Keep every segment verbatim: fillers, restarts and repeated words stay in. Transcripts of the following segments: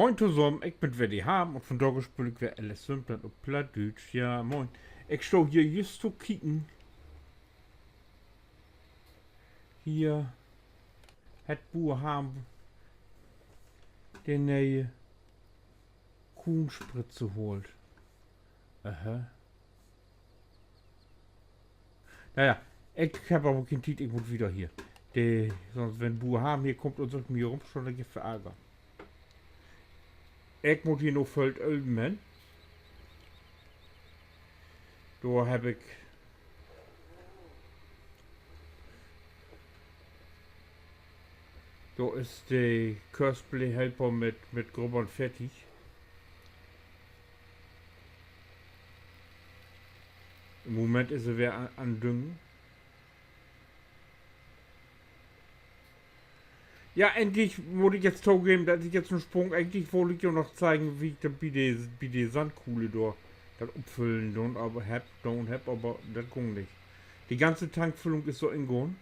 Moin tosamen, ik bün weer de Harm un vundaag speel ik weer L S Simplot op Plattdüütsch. Ja, moin. Ik stah hier jüst to kieken. Hier hett Buur Harm de ne'e Kuhnspritze haalt. Aha. Na ja, ik heff aver keen Tiet, ik mutt wieder hier. De, sünst, wenn Buur Harm hier kummt un sik mit mi rumsteiht, dat gifft Arger. Ik mutt hier na Feldöven hen. Dor heff ik, dor is de Courseplay-Helper mit, mit Grubbern fertig. In'n Moment is se weer an, an Düngen. Ja, egentlich mutt ik nu togeven, dat is nu en Sprung. Egentlich wull ik jo noch zeigen, wo ik dat bi de, bi de Sandkuhle dor dat opfüllen do, aver hebb, doon hebb, aver dat gung nich. De ganze Tankfüllung is so ingahn.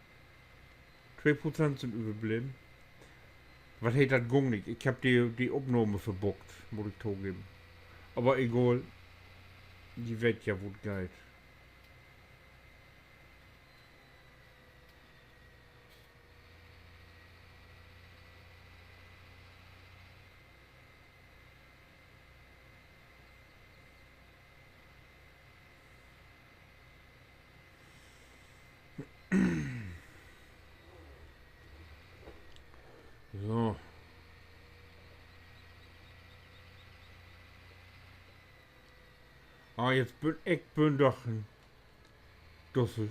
Twee Prozent sünd överbleven. Wat heet, dat gung nich. Ik heff de, de Opnahm verbuckt, mutt ik togeven. Aver egal. Ji weet ja, wo dat geiht. So. Ah, jetzt bün ik, bün doch en Dussel.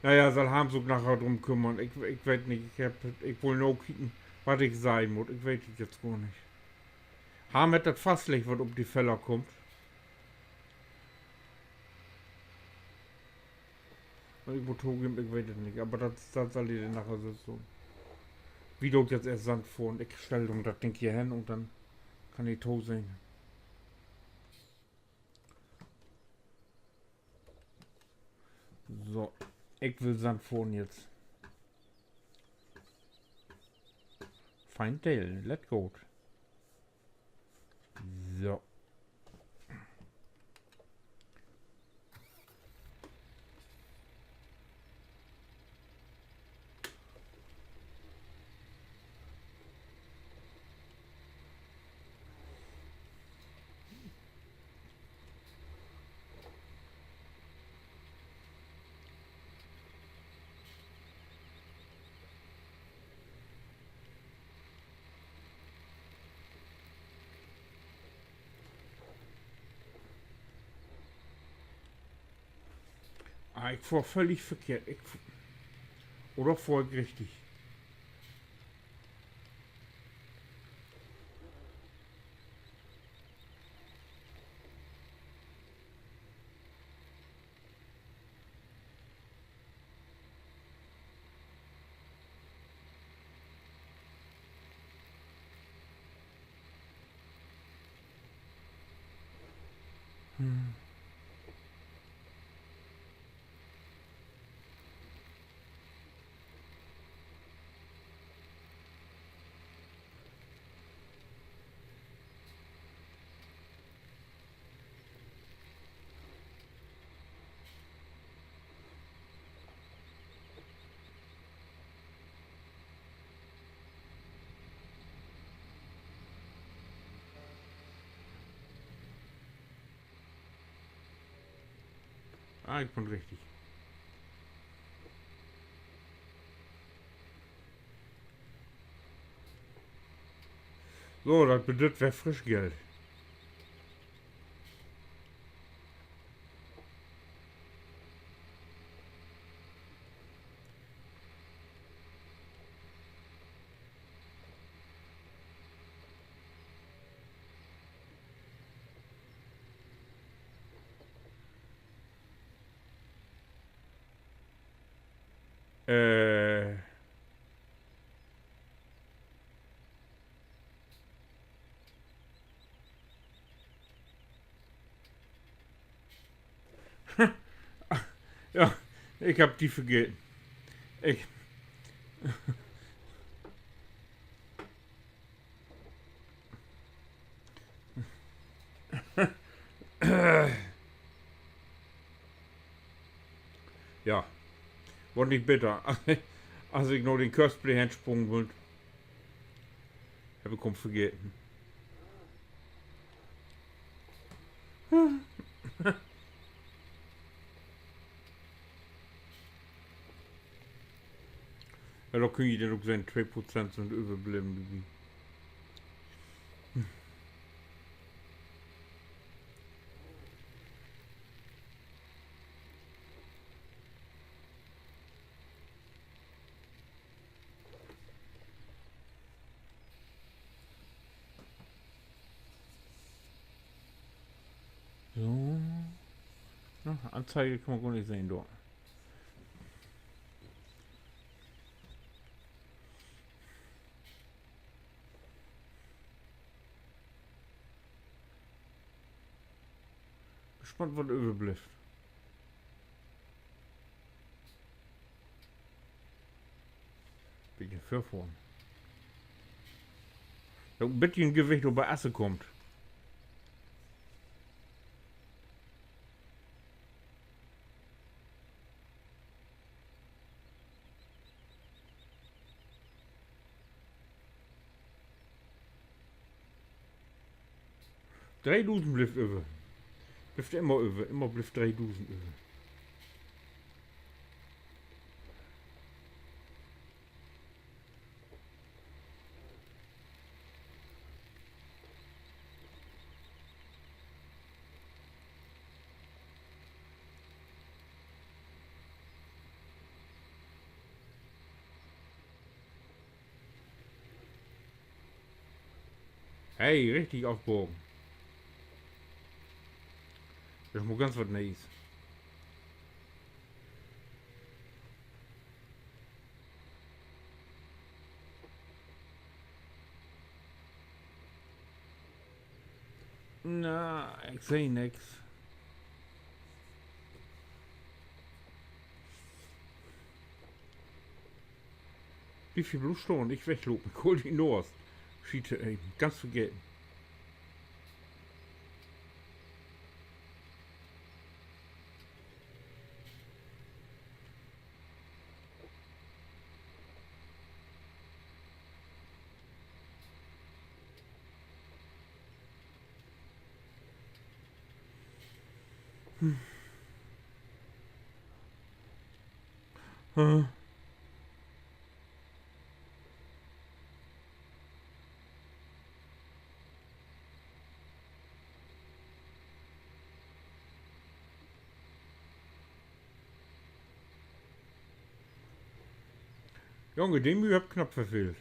Na ja, sall Harm sük naher drum kümmern. Ik, ik weet nich, ik heff, ik wull nu kieken, wat ik seien mutt. Ik weet dat jetzt gor nich. Harm hett dat fastleggt, wat op de Feller kummt. Un ik mutt togeven, ik weet dat nich, aver dat, dat sall de naher sülvst doon. Wi doot jetzt eerst Sand fohren. Ik stell denn dat Ding hier hen un denn kann he tosehn. So, ik will Sand fohren jetzt. Fein Deel, lett goot. So. Ah, ik fohr völlig verkehrt. Ik f-, oder fohr ik richtig? Ah, ik bün richtig. So, dat bedüüdt weer frisch Geld. Äh. Ja, ik heff di vergeten. Ik, Ja. Word nich bitter. As ik na den Courseplay hensprungen bün, heff ik kaum vergeten. Ja, dor kunn ji denn ok sehn, twee Prozent sünd överbleven bi mi. So. Na, Anzeige kann man gor nich sehn, dor. Spannt, wat överblifft. Beten vörfohren. Ja, en beten Gewicht op de Asse kummt. Dreedusend blifft över. Blifft immer över, immer blifft dreedusend över. Hey, richtig afbagen. Dat is mal ganz wat Nees. Na, ik seh nix. Bliev hier blots stahn, nich weglopen, ik hool di naast. Schiet, ey, ganz vergeten. Junge, de Müh hebb ik knapp verfehlt.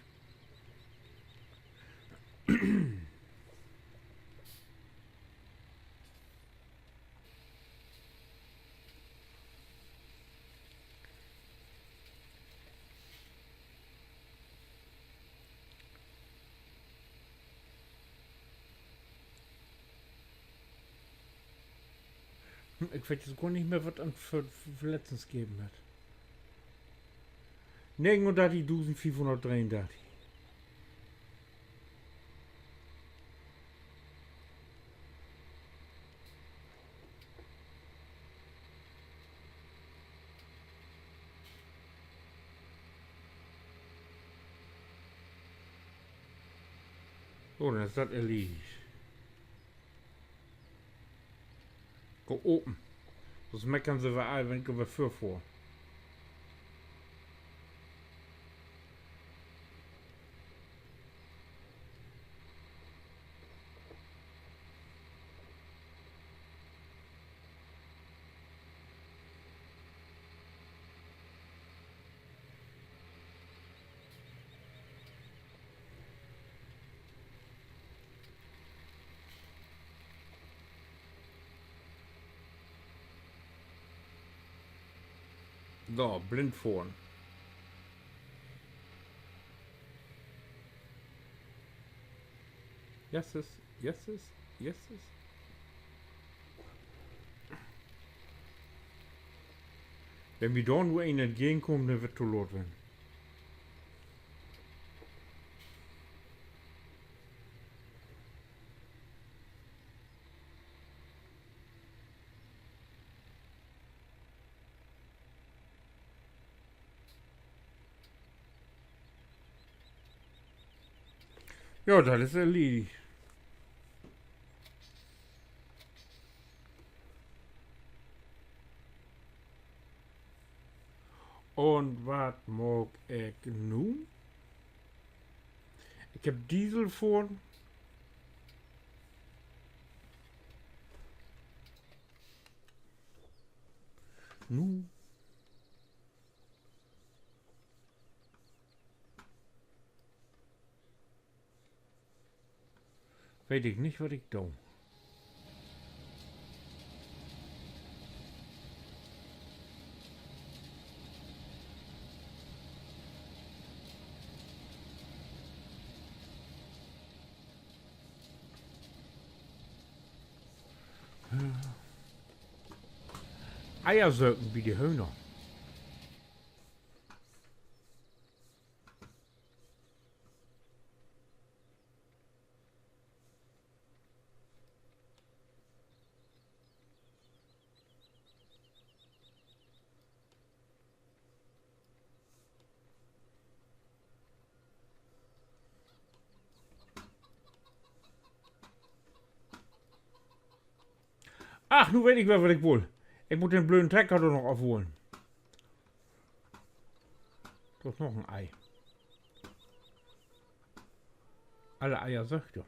Hm, ik weet jetzt gor nich mehr, wat dat för, för letztens geven hett. Negenundartigdusendfiefhunnertdreeundartig. So, denn is dat erledigt. Gah open. Sünst meckern se weer all, wenn ik över vörfohr. So, blind fohren. Yeses, yeses, yeses. Wenn mi dor nu een entgegenkummt, denn warrt to laat ween. Jo, dat is erledigt. Un wat maak ik nu? Ik hebb Diesel vör. Nu weet ik nich, wat ik do. Eier söken bi de Höhner. Ach, nu weet ik weer, wat ik wull. Ik mutt den blöden Trecker dor noch afholen. Dor is noch en Ei. Alle Eier söcht he.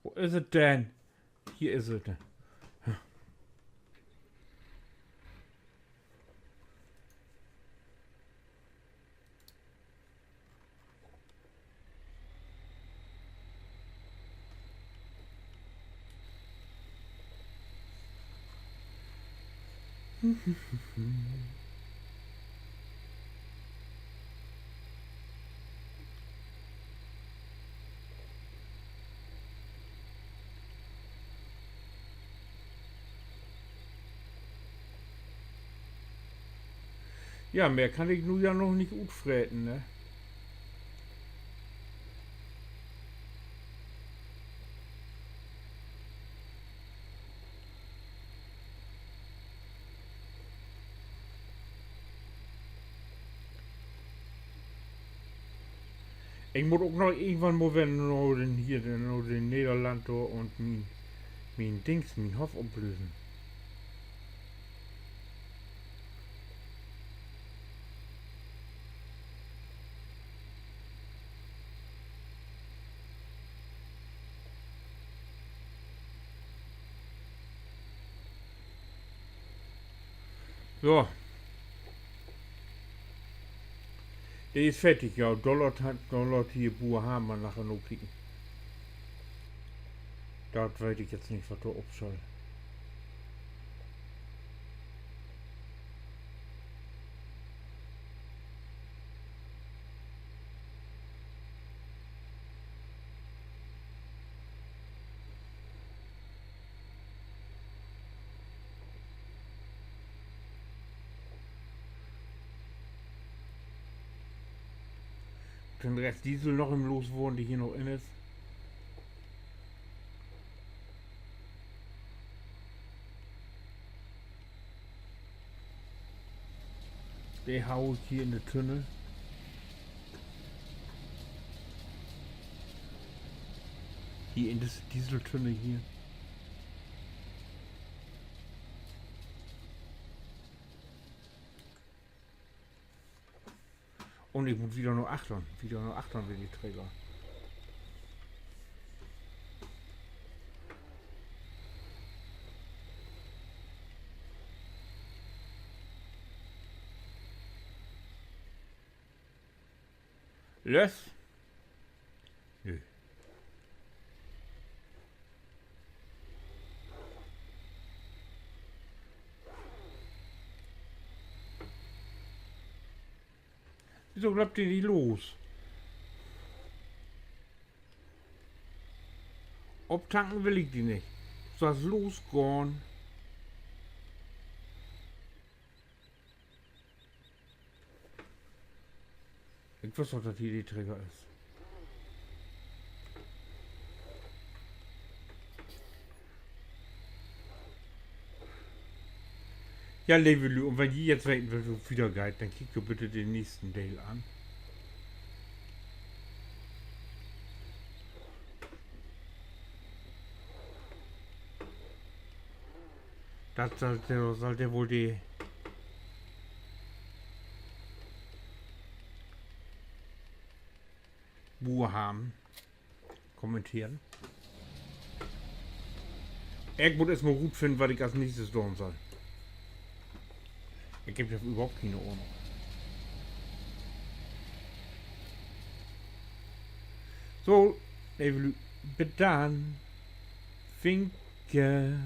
Wo is et denn? Hier is et. Ja, mehr kann ik nu ja noch nich utfreten, ne? Ik mutt ok noch irgendwann mal weer na den, hier, na den Nederland dor un mien, mien Dings, mien Hoff oplösen. So. De is fertig, ja. Dor laat, dor laat hier Buur Hamer naher no kieken. Dat weet ik jetzt nich, wat dor op schall. Den Rest Diesel noch even losworrn, de hier noch in is. De hau ik hier in de Tünne. Hier in disse Dieseltünne hier. Un ik mutt wieder na achtern, wieder na achtern mit de Trecker. Löss? Nö. Wieso löppt de nich los? Optanken will ik de nich. Sall losgahn. Ik wüss doch, dat hier de Trecker is. Ja, leve Lüüd, un wenn ji jetzt weten wüllt, wo dat wiedergeiht, denn kiekt jo bitte den nächsten Deel an. Dat sall, sall de woll de Buur harrn. Kommenteren. Ik mutt eerst mal rutfinnen, wat ik as nächstes doon sall. Ik heff ja överhaupt kene Ahnung. So, leve Lüüd, bit dann. Winke.